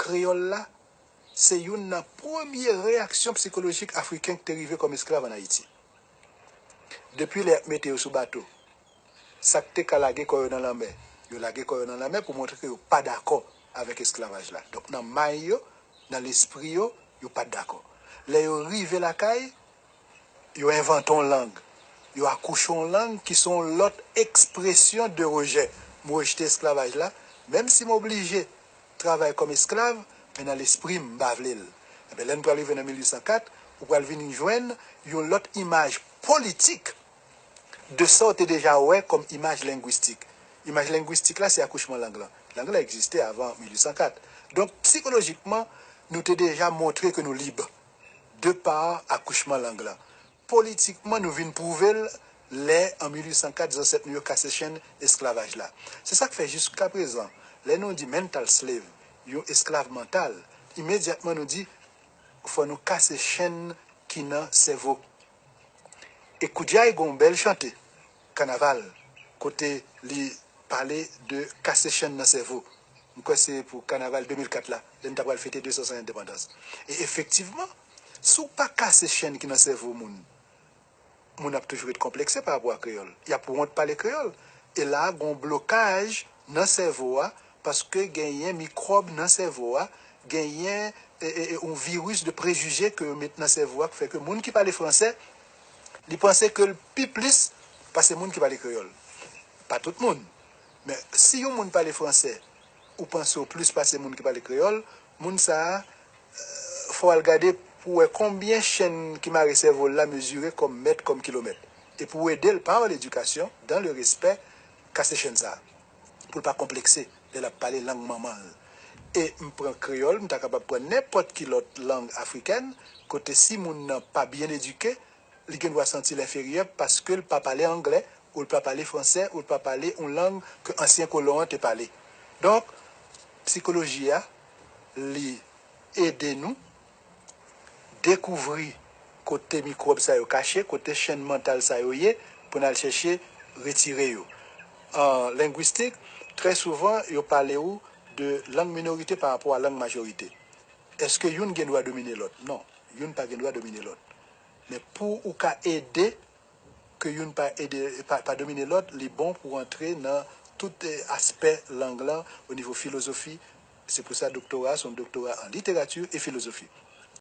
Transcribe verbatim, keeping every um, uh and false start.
Kreyòl la, se youn nan premye reyaksyon sikolojik Afriken ki te rive kòm esklav ann Ayiti. Depi lè y ap mete yo sou bato, sa k te ka lage kò yo nan lanmè, yo lage kò yo nan lanmè pou montre ke yo pa dakò avèk esklavaj la. Donk, nan may yo, nan lespri yo, yo pa t dakò. Lè yo rive lakay, yo envante yon lang. Yo akouche yon lang ki se yon lòt ekspresyon de rejè. M rejte esklavaj la, menm si m oblije travay kòm esklav, men nan lespri m, m pa vle l. Enben, lè n pral rive nan mil uit san kat, ou pral vin jwenn yon lòt imaj politik de sa w te deja wè kòm imaj lengwistik. Imaj lengwistik la, se akouchman lang lan. Lang lan egziste avan mil uit san kat. Donk, sikolojikman, nou te deja montre ke nou lib de pa akouchman lang lan. Politikman, nou vin pwouve l lè, an mil uit san kat, zansèt nou yo kase chenn esklavaj la. Se sa k fè, jiskaprezan, lè nou di mental slave, yon esklav mantal, imedyatman nou di, fò nou kase chenn ki nan sèvo. E Koudjay gen yon bèl chante, Kanaval, kote li pale de kase chenn nan sèvo. M kwè se pou Kanaval de mil kat la, lè n ta pral fete de san san endepandans. E efektivman, si w pa kase chenn ki nan sèvo moun, moun ap toujou ret konplekse pa rapò a kreyòl. Y ap wont pale kreyòl. E la a, gen yon blokaj nan sèvo a, paske genyen mikwòb nan sèvo a, genyen e, e, e, yon viris de prejije ke yo met nan sèvo a, ki fè ke moun ki pale fransè, li panse ke l pi plis pase moun ki pale kreyòl. Pa tout moun. Men si yon moun pale fransè, ou panse w plis pase moun ki pale kreyòl, moun sa a, fò w al gade pou w wè konbyen chenn ki mare sèvo l la mezire kòm mèt, kòm kilomèt. E pou w ede l pa ledikasyon, dans le respect, kase chenn sa a. Pou l pa konplekse lè l ap pale lang manman l. E m pran kreyòl, m ta kapab pran nenpòt ki lòt lang afrikèn, kote si moun nan pa byen edike, li gen dwa santi l enferyè paske l pa pale anglè, ou l pa pale fransè, ou l pa pale yon lang ke ansyen kolon an te pale. Donk, sikoloji a, li ede nou dekouvri kote mikwòb sa yo kache, kote chenn mantal sa yo ye, pou n al chèche retire yo. An lengwistik, trè souvan, yo pale ou de lang minorite pa rapò a lang majorite. Èske youn gen dwa domine lòt? Non, youn pa gen dwa domine lòt. Men pou ou ka ede ke youn pa ede, pa, pa domine lòt, li bon pou w antre nan tout, eh, aspè lang lan o nivo filozofi. Se pou sa doktora a se yon doktora an literati e filozofi.